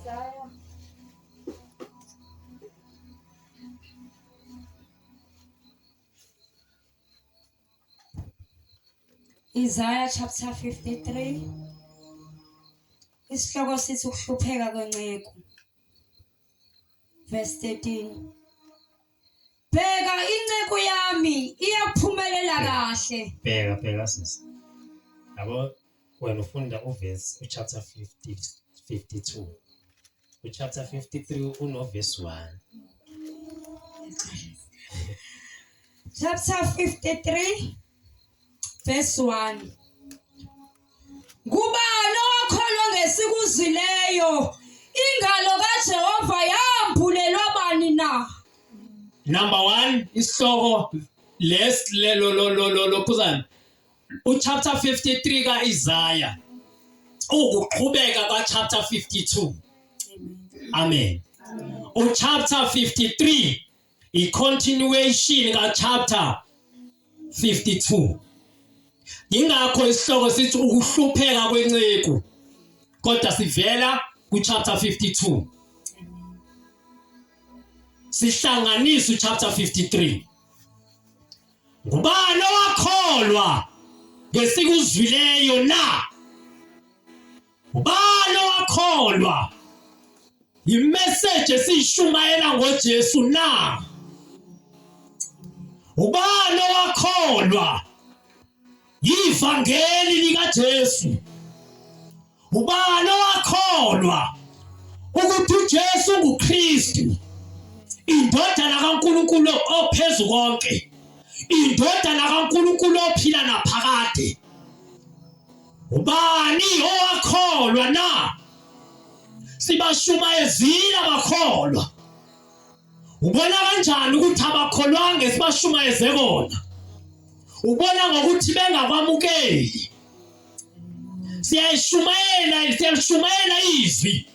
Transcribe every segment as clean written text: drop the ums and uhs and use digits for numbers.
Isaya. Isaiah chapter 53 Isihloko sithi ukuhlupheka kwenceku. Verse 13 Bheka inceku yami iyaphumelela kahle. Bheka bheka sisi. Yabo wena ufunda uverse uchapter 50 52. Uchapter 53 unoverse 1. Chapter 53 verse 1 Ngubani owakholwa ngesikuzwileyo? Ingalo kaJehova yambulelwa bani na? Number 1 isihloko les lelo lo lo lo lokhuzana uchapter 53 kaIsaya ukuqhubeka kwa chapter 52. Amen. Uchapter 53 i-continuation ka-chapter 52. Yingakho isihloko sithi ukuhlupheka kwenceku kodwa sivela ku-chapter 52. Sihlanganisa u-chapter 53. Ngubani owakholwa ngesikuzwileyo na? Ubani owakholwa yimessage esiyishumayela ngoJesu na? Ubani owakholwa yivangeli likaJesu? Ubani owakholwa ukuthi uJesu nguKristu, indodana kaNkulunkulu ophezu konke, indodana kaNkulunkulu ophila naphakade? Ubani owakholwa na? Sibashumayezile abakholwa. Ubona kanjani ukuthi abakholwanga esibashumayeze kona? Ubona ngokuthi bengakwamukeli. Siyayishumayela, siyalishumayela izwi.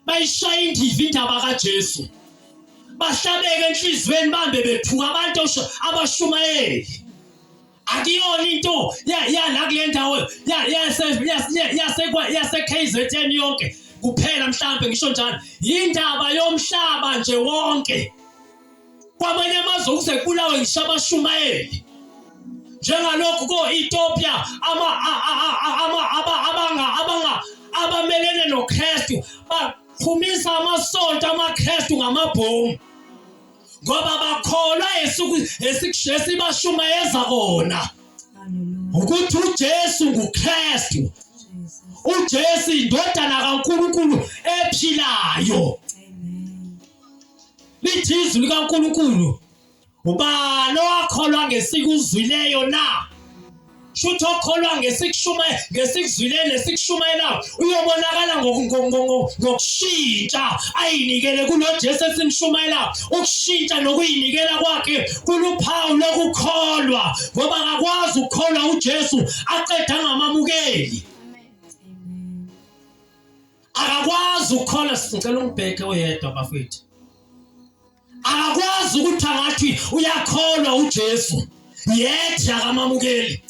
Bayishaya indiva indaba kaJesu. Bahlabeke enhliziyweni bambe bethuka abantu abashumayeli. Akuyona into yala kule ndawo yase-KZN yonke kuphela mhlampe ngisho njalo yindaba yomhlaba nje wonke. Kwamanye amazwe kuze kubulawe ngisho abashumayeli njengalokhu ko-Ethiopia abamelene noKristu baqhumisa amasonto amaKristu ngamabhomu ngoba bakholwa esibashumayeza kona ukuthi uJesu nguKristu, uJesu indodana kaNkulunkulu ephilayo. Lithi izwi likaNkulunkulu, ubani owakholwa ngesikuzwileyo na? Shuthi okholwa ngesikushumaye ngesikuzwileyo nesikushumayelayo uyobonakala ngokushintsha ayinikele kulo Jesu esimshumayelayo. Ukushintsha nokuyinikela kwakhe kuluphawu lokukholwa, ngoba akakwazi ukukholwa uJesu aqeda angamamukeli. Akakwazi ukukholwa. Ngicela ungibheke oyedwa bafethu. Akakwazi ukuthi angathi uyakholwa uJesu yet akamamukeli.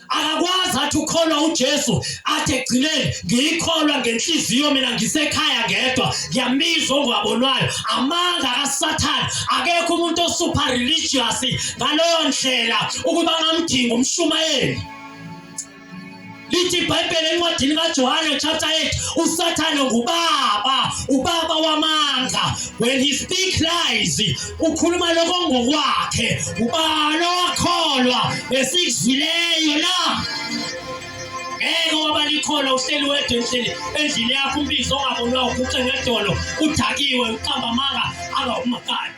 Akakwazi athi ukholwa uJesu athi egcineni ngiyikholwa ngenhliziyo mina ngisekhaya ngedwa ngiyamizwa ongabonwayo. Amanga kaSathane. Akekho umuntu osuper religious ngaleyo ndlela ukuba ngamdinga umshumayeli. Lithi iBhayibheli encwadini kaJohane chapter 8, uSathane ngubaba, ubaba wamanga. When he speak lies, ukhuluma lokho ngokwakhe. Ubani owakholwa esikuzwileyo na? Ngeke waba likholwa uhleli wedwa endlini endlini yakho umbizo ongabonwa uguqe ngedolo udakiwe uqamba amanga.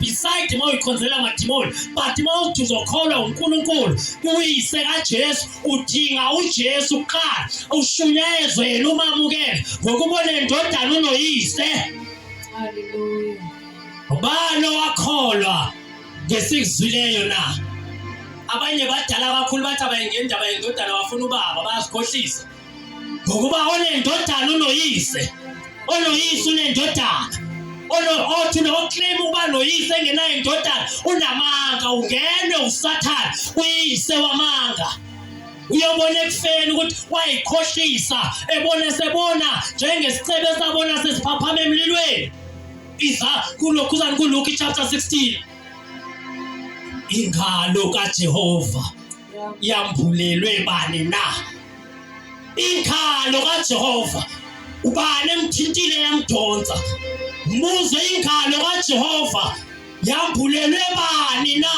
Beside uma uyikhonzela amadimoni, but uma uthi uzokholwa uNkulunkulu uyise kaJesu Udinga uJesu kuqala, ushunyayezwe yena umamukele ngokubona indodana unoyise. Haleluya. Ubani owakholwa ngesikuzwileyo na? Abanye badala kakhulu bathi abayingeni indaba yendodana bafuna ubaba, bayazikhohlisa. Ngokuba onendodana unoyise, onoyise unendodana. Othi noclaim ukuba noyise engenayo indodana unamanga, ungenwe uSathane uyise wamanga. Uyobona ekufeni ukuthi wayikhohlisa ebona sebona njengesicebe sabona sesiphaphama emlilweni. Iza kulokhuzana kuLuke chapter 16. Ingalo kaJehova yambulelwe bani na? Ingalo kaJehova ubani emthintile yamdonsa? Mbuzo ingalo kaJehova yambulelwe bani na?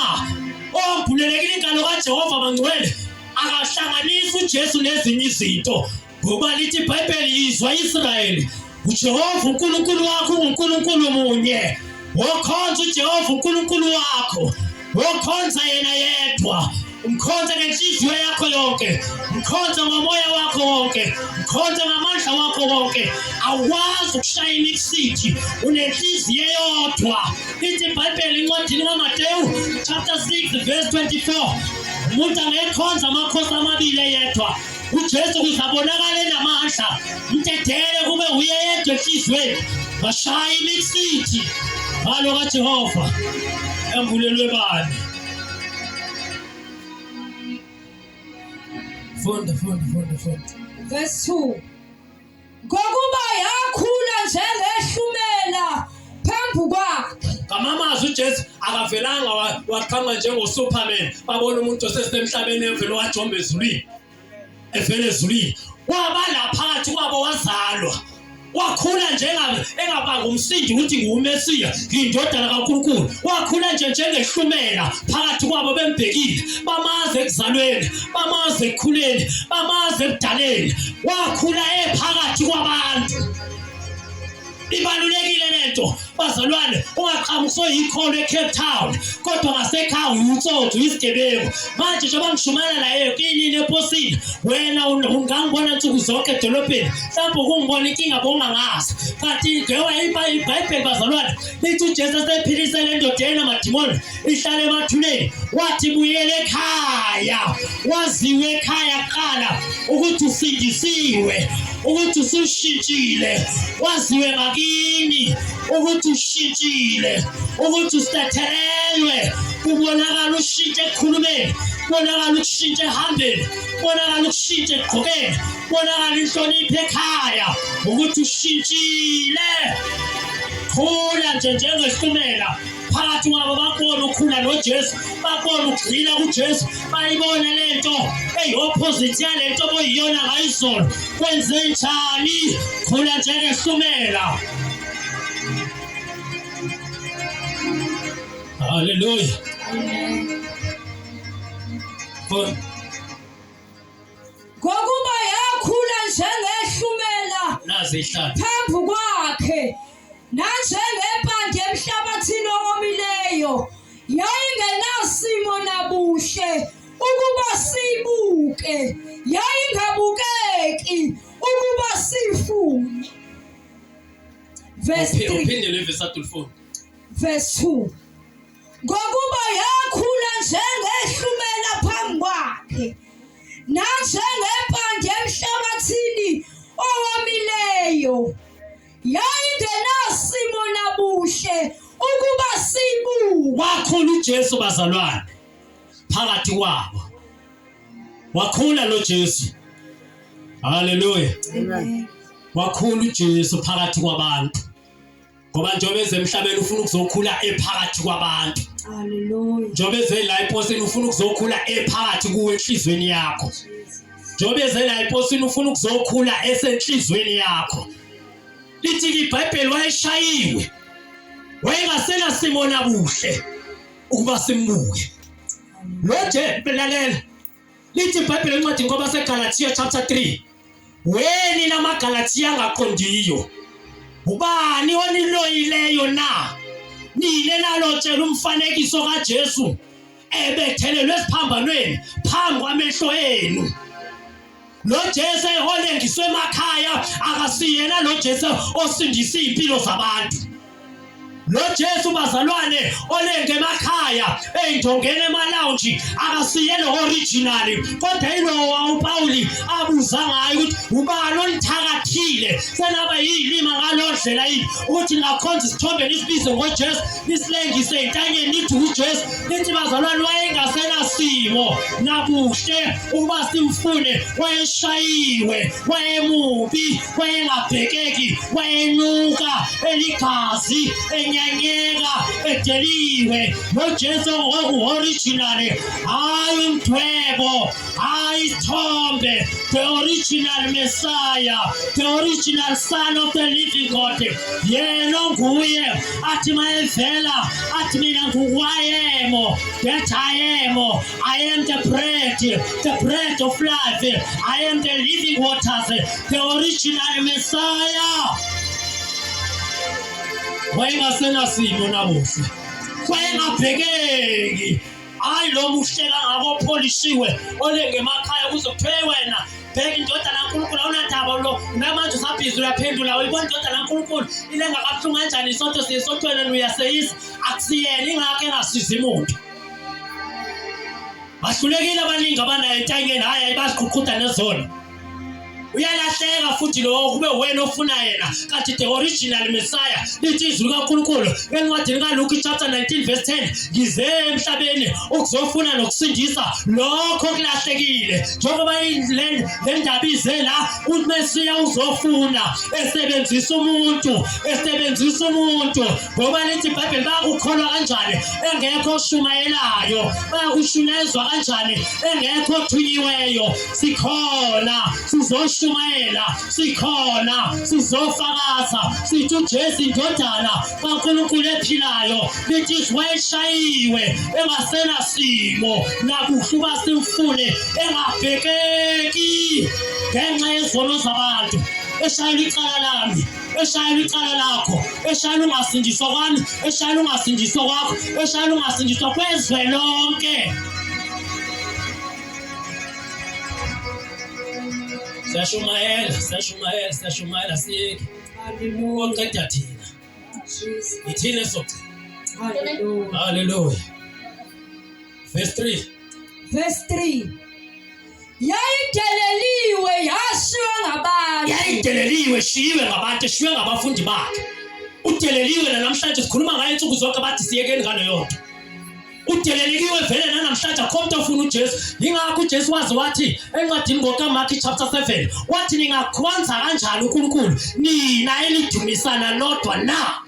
Owambulelekile ingalo kaJehova bangcwele akahlanganisi uJesu nezinye izinto ngoba lithi iBhayibheli yizwa Israyeli uJehova uNkulunkulu wakho unguNkulunkulu munye wokhonza uJehova uNkulunkulu wakho wokhonza yena yedwa umkhonze ngenhliziyo yakho yonke mkhonze ngomoya wakho wonke mkhonze ngamandla wakho wonke awukwazi ukushaya imixity unenhliziyo eyodwa ithi ibhayibheli incwadini kaMateyu chapter 6 verse 24 umuntu angekhonza amakhosi amabili eyedwa uJesu kuzabonakala enamandla mdedele kube uye yedwa enhliziyweni bashaya imixity ngalo kaJehova embulelwe bani funda funda funda funda Verse 2 Ngokuba yakhula njengehlumela phambi kwakhe. Ngamamazwi uJesu akavelanga waqhamuka njengoSuperman babona umuntu osesemhlabeni evele wajomba ezulwini evele ezulwini waba la phakathi kwabo wazalwa wakhula njengabe engabanga umsindi ukuthi nguMesiya ngiyindodana kaNkulunkulu wakhula nje njengehlumela phakathi kwabo bembhekile bamazi ekuzalweni bamazi ekukhuleni bamazi ebudaleni wakhula ephakathi kwabantu ibalulekile lento bazalwane ungaqhamuki soyikholo eCape Town kodwa ngasekhaya uyinsotho uyisigebengu manje njengoba ngishumayela la ekinini eposini wena ungangibona nsuku zonke edolobheni mhlawumbe ukungibona inkinga bowungangazi kanti njengoba ibhayibheli bazalwane lithi uJesu esephilise le ndoda enamadimoni ihlale emathuneni wathi buyele ekhaya waziwe ekhaya kuqala ukuthi usindisiwe ukuthi usushintshile waziwe ngakini ukuthi ushintshile ukuthi usithethelelwe kubonakala ushintshe ekukhulumeni kubonakala ukushintsha ehambeni kubonakala ukushintsha ekugqokeni kubonakala inhlonipho ekhaya ukuthi ushintshile khula nje njengehlumela phakathi kwabo bakubona ukukhula noJesu bakubona ukugxila kuJesu bayibona lento eyi-opposite yalento boyiyona ngayizolo kwenze njani khula njengehlumela haleluya amen Ngokuba yakhula njengehlumela nazi ihlathi phambi kwakhe nanjengempande emhlabathini owomileyo yayingenasimo nabuhle ukuba siyibuke yayingabukeki ukuba siyifune verse 3 uphinde le verse 24 verse 2 ngokuba yakhula njengehlumela phambi kwakhe nanjengempande emhlabathini owomileyo yayingenasimo nabuhle ukuba sibuke wakhula uJesu bazalwane phakathi kwabo wakhula lo Jesu haleluya wakhula uJesu phakathi kwabantu ngoba njengoba eze emhlabeni ufuna ukuzokhula ephakathi kwabantu haleluya njengoba eze la eposini ufuna ukuzokhula ephakathi kuwe enhlizweni yakho njengoba eze la eposini ufuna ukuzokhula esenhlizweni yakho lithi iBhayibheli wayeshayiwe wayengasena simo nabuhle ukuba simbuke lo nje lalela lithi iBhayibheli encwadini ngoba seGalathiya chapter 3 weni namaGalathiya angaqondiyo ubani oniloyileyo na nine nalotshela umfanekiso kaJesu ebethelelwe esiphambanweni phambi kwamehlo enu lo Jesu eholengiswe emakhaya akasiyena lo Jesu osindisa izimpilo zabantu. Lo Jesu bazalwane olenge emakhaya ey'ndongeni emalawunji akasiye lo original kodwa yilowa uPawuli abuza ngayo ukuthi ubani onithakathile senaba yiyilima ngalo ndlela yini ukuthi ningakhonza isithombe nisibize ngoJesu nisilengise entanyeni nithi uJesu nithi bazalwane wayengasenasimo nabuhle ukuba simfune wayeshayiwe wayemubi wayengabhekeki wayenuka eligazi enyanyeka edeliwe noJesu ngoku-original hhayi umdwebo hhayi isithombe the original Messiah the original son of the living God yena onguye athi mayevela athi mina ngukwayemo that I am I am the bread, the bread of life. I am the living waters, the original Messiah. Wayengasenasimo namuhla, wayengabhekeki. Hayi lo muhle kangako opholishiwe olenge emakhaya kuze kuthiwe wena bheka indodana kaNkulunkulu awunandaba lo namanje usabhizi uyaphendula uyibona indodana kaNkulunkulu ilenga kabuhlungu kanjani isonto siyesontweni wena uyaseyisa akusiyena ingakho engasizi muntu Bahlulekile abaningi abanayo entanyeni hhayi hayi baziqhuqhuda nezona. Uyalahleka futhi lowo kube wena ofuna yena kanti the original Messiah lithi izwi likaNkulunkulu encwadini kaLuke chapter 19 verse 10 ngize emhlabeni ukuzofuna nokusindisa lokho kulahlekile njengoba le ndaba ize la uMesiya uzofuna esebenzisa umuntu esebenzisa umuntu ngoba lithi ibhayibheli bayakukholwa kanjani engekho oshumayelayo bayakushunyayezwa kanjani engekho othunyiweyo sikhona sizoshumayela sikhona sizofakaza sithi ujesu indodana kankulunkulu ephilayo lithi wayeshayiwe engasenasimo nakuhle uba simfune engabhekeki ngenxa yezono zabantu eshayela icala lami eshayela icala lakho eshayela ungasindiswa kwami eshayela ungasindiswa kwakho eshayela ungasindiswa kwezwe lonke siyashumayela siyashumayela siyashumayela siyeke oqeda thina ithina esogcina haleluya verse 3 verse 3 Yayideleliwe yashiywa ngabantu. Yayideleliwe shiyiwe ngabantu eshiywe ngabafundi bakhe. Udeleliwe namhlanje sikhuluma ngaye insuku zonke bathi siyekeni ngaleyo nto. Udeleliwe vele nanamhlanje akho umuntu ofuna uJesu. Yingakho uJesu waze wathi encwadini ngokaMark chapter 7 wathi ningakhonza kanjani uNkulunkulu nina elidumisana nodwa na?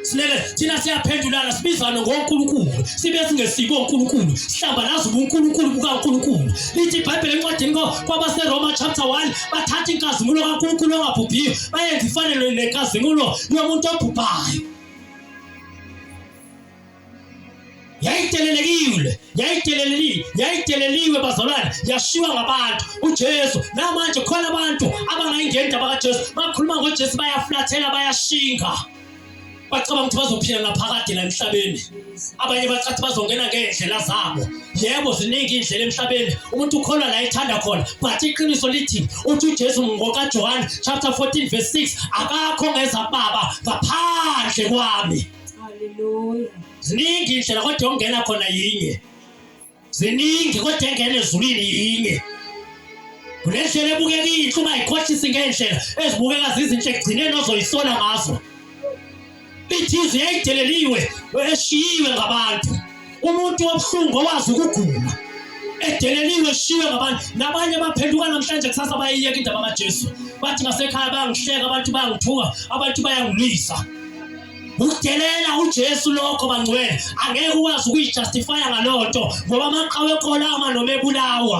Sineke thina siyaphendulana sibizane ngoNkulunkulu sibe singesibo uNkulunkulu sihlambalaza ubuNkulunkulu bukaNkulunkulu lithi iBhayibheli encwadini kwabaseRoma chapter 1 bathatha inkazimulo kaNkulunkulu ongabhubhiyo bayenza ifanele nenkazimulo yomuntu obhubhayo Yayidelelekile, yayidelelekile, yayideleliwe bazalwane, yashiywa ngabantu uJesu. Namanje khona abantu abangayingeni indaba kaJesu, bakhuluma ngoJesu bayaflathela, bayashinga. Bacabanga ukuthi bazophila naphakade la emhlabeni. Abanye bacathi bazongena ngey'ndlela zabo. Yebo, ziningi iy'ndlela emhlabeni. Umuntu ukholwa la ethanda khona. But iqiniso lithi uthi uJesu ngokaJohane chapter 14 verse 6 akakho ongeza kubaba ngaphandle kwami. Haleluya. Ziningi indlela kodwa yokungena khona yinye. Ziningi kodwa engena ezulwini yinye. Kunendlela ebukeka inhle ungayikhohlisi ngendlela ezibukeka zizinhle ekugcineni ozoyisola ngazo. Ithi izwi yayideleliwe eshiyiwe ngabantu. Umuntu obuhlungu owazi ukugula edeleliwe eshiwe ngabantu nabanye baphenduka namhlanje kusasa bayiyeka indaba kaJesu bathi ngasekhaya bayangihleka abantu bayangithuka abantu bayangilwisa Ukudelela uJesu lokho bangcwele angeke ukwazi ukuyijustifya ngaleyo nto ngoba amaqhawe enkolo ama noma ebulawa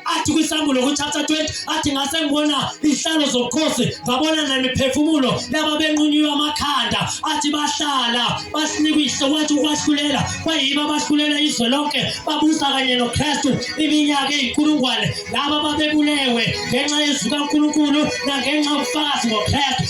athi kwisambulo kwi-chapter 20 athi ngase ngibona izihlalo zobukhosi ngabona nemiphefumulo laba benqunyiwe amakhanda athi bahlala basinikwa ihloko wathi ukwahlulela kwayibo abahlulela izwe lonke babusa kanye noKristu iminyaka eyinkulungwane laba babebulewe ngenxa yezwi kaNkulunkulu nangenxa yobufakazi ngoKristu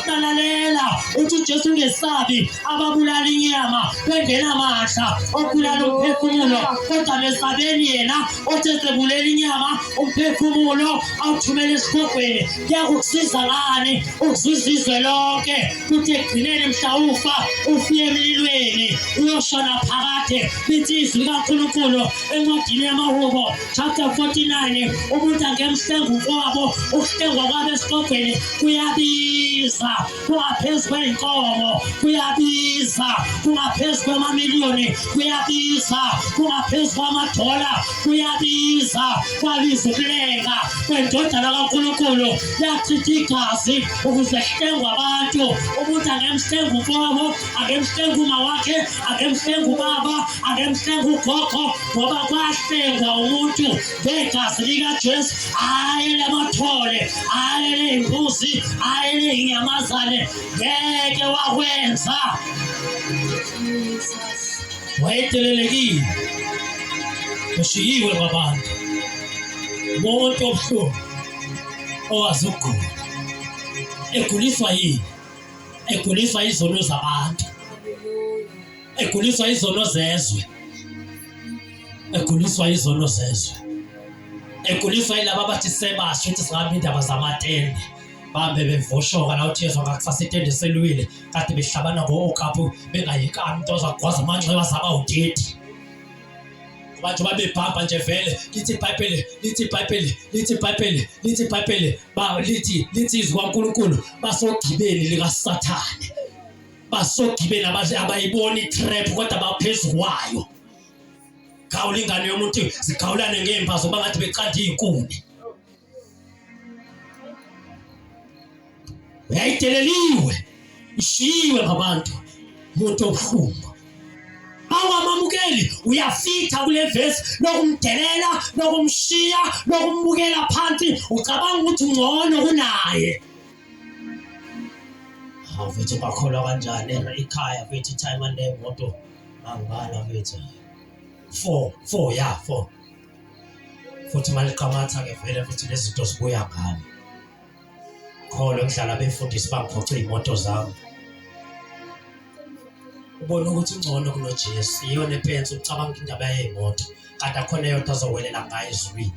Balalela uthi uJesu ungesabi ababulala inyama bengenamandla okubulala umphefumulo kodwa besabeni yena othe sebulela inyama inyama umphefumulo awuthumele esihogweni kuyakukusiza ngani ukuzuza izwe lonke kuthi ekugcineni mhla ufa ufike emlilweni uyoshona phakade lithi izwi likaNkulunkulu encwadini yamaHubo chapter 49 umuntu angemhlenga umfowabo ukuhlengwa kwabo esihogweni kuyabiza kungaphezu kwey'nkomo kuyabiza kungaphezu kwamamiliyoni kuyabiza kungaphezu kwamadola kuyabiza kwabiza ukulenga kwendodana kaNkulunkulu yachitha igazi ukuze kuhlengwe abantu umuntu angemhlenga umfowabo akemhlenga uma wakhe akemhlenga ubaba akemhlenga ugogo ngoba kwahlengwa umuntu ngegazi likaJesu hhayi lamathole hhayi ley'mbuzi hhayi ley'nyamazane ngeke wakwenza wayedelelekile eshiyiwe ngabantu umuntu obuhlungu owazi ukugula eguliswa yini eguliswa izono zabantu eguliswa izono zezwe eguliswa izono zezwe eguliswa yilaba abathi sebasho ukuthi singaba indaba zamatende bambe bevoshoka la uthi yezwa ngakusasa itende seluwile kade behlabana ngo-okapu bengayekani into ozagwaza amanxeba zaba udidi abantu babebhabha nje vele lithi ibhayibheli lithi ibhayibheli lithi ibhayibheli lithi ibhayibheli lithi lithi izwi kwaNkulunkulu basogibeni likaSathane basogibeni abayiboni i-trap kodwa baphezu kwayo gawula ingane yomuntu zigawulane ngey'mbazo bangathi becanda iy'nkuni yayideleliwe ishiyiwe ngabantu umuntu obuhlungu awamamukeli uyafitha kule vesi lokumdelela lokumshiya lokumbukela phansi ucabanga ukuthi ngcono kunaye hawu mfethu bakholwa kanjani ikhaya mfethu time anemoto angibala mfethu four four ya four futhi maliqamatha-ke vele futhi nezinto zibuya ngami kholo ngihlala befundisi bangiphoce iy'moto zami ubona ukuthi ungcono kunoJesu iyona epensi ucabanga indaba yey'moto kanti akhona eyodwa azowelela ngayo ezulwini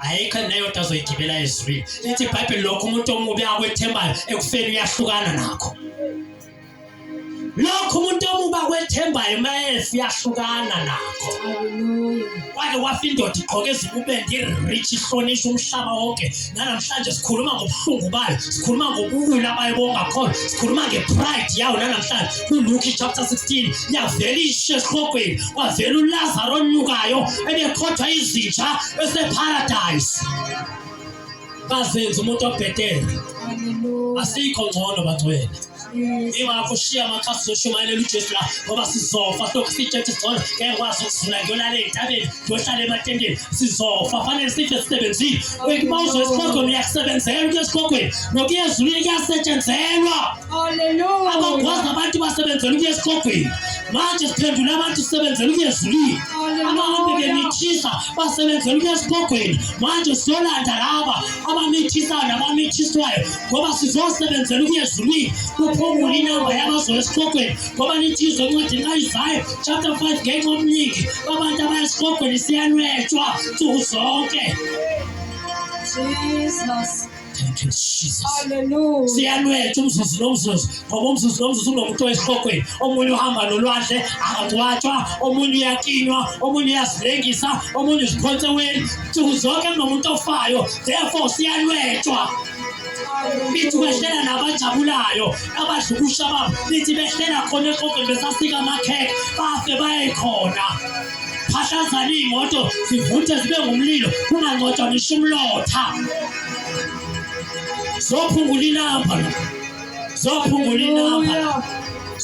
ayikho neyodwa azoyigibela ezulwini lithi ibhayibheli lokho umuntu omubi akwethembayo ekufeni uyahlukana nakho lokho umuntu omubi akwethembayo mayefa uyahlukana nakho kwake wafa indoda igqoke ezibubende i-rich ihlonishwa umhlaba wonke nanamhlanje sikhuluma ngobuhlungu bayo sikhuluma ngobuwula bayo bongakhona sikhuluma nge-pride yawo nanamhlanje kuluki chapter 16 yavela ishe esihogweni kwavela ulazaro onukayo ebekhothwa izinja eseparadise bazenza umuntu obhetele asikho ngcono bangcwele ingakho ushiya amakhasi zoshumayelela ujesu la ngoba sizofa silokhu sitshethi singcono ngeke ngikwazi ukuzula ngiyolala ey'ntabeni ngiyohlala ematendeni sizofa fanele sife sisebenzile uma uzoya esihogweni uyakusebenzela ukuya esihogweni nokuya ezulwini kuyasetshenzelwa abagwazi abantu basebenzela ukuya esihogweni manje siphendula abantu sisebenzela ukuya ezulwini abahambe bemithisa basebenzela ukuya esihogweni manje siyolanda laba abamithisayo nabamithiswayo ngoba sizosebenzela ukuya ezulwini kuphungula inamba yabazoya esihogweni ngoba lithi izwe encwadini kaIsaya chapter 5 ngenxa omningi babantu abaya esihogweni siyanwetshwa nsuku zonke Jesus. Thank you Jesus. Hallelujah. Siyanwetha umzuzu nomzuzu ngoba umzuzu nomzuzu unomuntu oyisihogweni omunye uhamba nolwandle akangcwatshwa omunye uyakinywa omunye uyazilengisa omunye uziphonsa eweni nsuku zonke kunomuntu ofayo therefore siyanwetshwa lithi kwehlela nabajabulayo abadlukusha babo lithi behlela khona eqogweni besasika amakhekhe bafe baye khona phahlazana iy'moto zivuthe zibe ngumlilo kungangcotshwa ngisho umlotha zophungula inamba la zophungula inamba la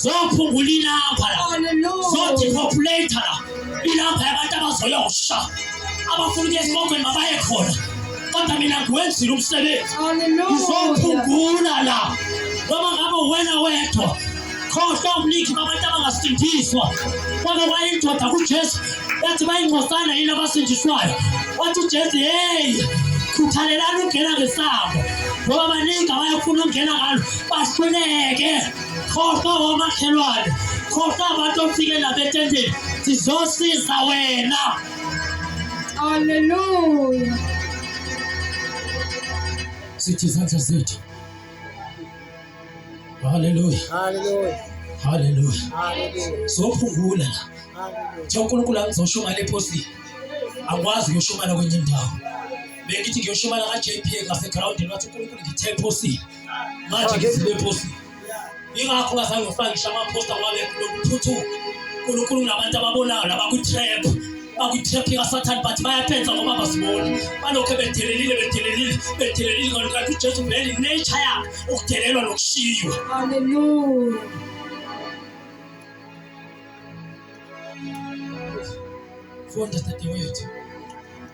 zophungula inamba la zodepopulate la inamba yabantu abazoyosha abafuna ukuya esihogweni mabaye khona kodwa mina ngiwenzile umsebenzi ngizophungula la noma ngabe uwena wedwa khohlwa umningi babantu abangasindiswa kwake kwayindoda kujesu yathi bayingcosana yini abasindiswayo wathi ujesu heyi khuthalelani ukungena ngesango ngoba baningi abayofuna ukungena ngalo bahluleke khohlwa womakhelwane khohlwa abantu ofike nabo etendeni sizosiza wena. Hallelujah. Sithi izandla zethu. Haleluya. Hallelujah. Haleluya. Hallelujah. Sophungula la. Hallelujah. Nje uNkulunkulu angizoshumayela eposini. Angikwazi ukuyoshumayela kwenye indawo. Bengithi ngiyoshumayela ka-JPA ngasegroundini wathi uNkulunkulu ngithe eposini. Manje ngizile eposini. Ingakho ngazange ngifake ngisho amaphosta ngoba lokuphuthuma. uNkulunkulu kunabantu ababonayo laba kwi-trap. Bakwi-trap kaSathane but bayaphensa ngoba basiboni. Balokhu bedelelile bedelelile bedelelile kanti uJesu vele nature yakhe ukudelelwa nokushiywa. Hallelujah. Funda dadewethu.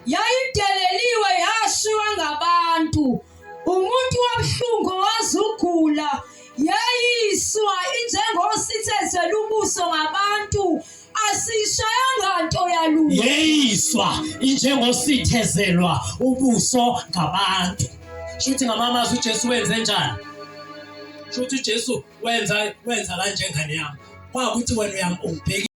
Yayideleliwe yashiywa ngabantu. Umuntu wabuhlungu wazugula. Yayiswa injengosithezela ubuso ngabantu. Asishayanga nto yalutho. Yeyiswa injengosithezelwa ubuso ngabantu. Shuthi ngamamazwi uJesu wenze njani? Shuthi uJesu wenza wenza kanje ngane yami. Kwakuthi wena uyam ungibheki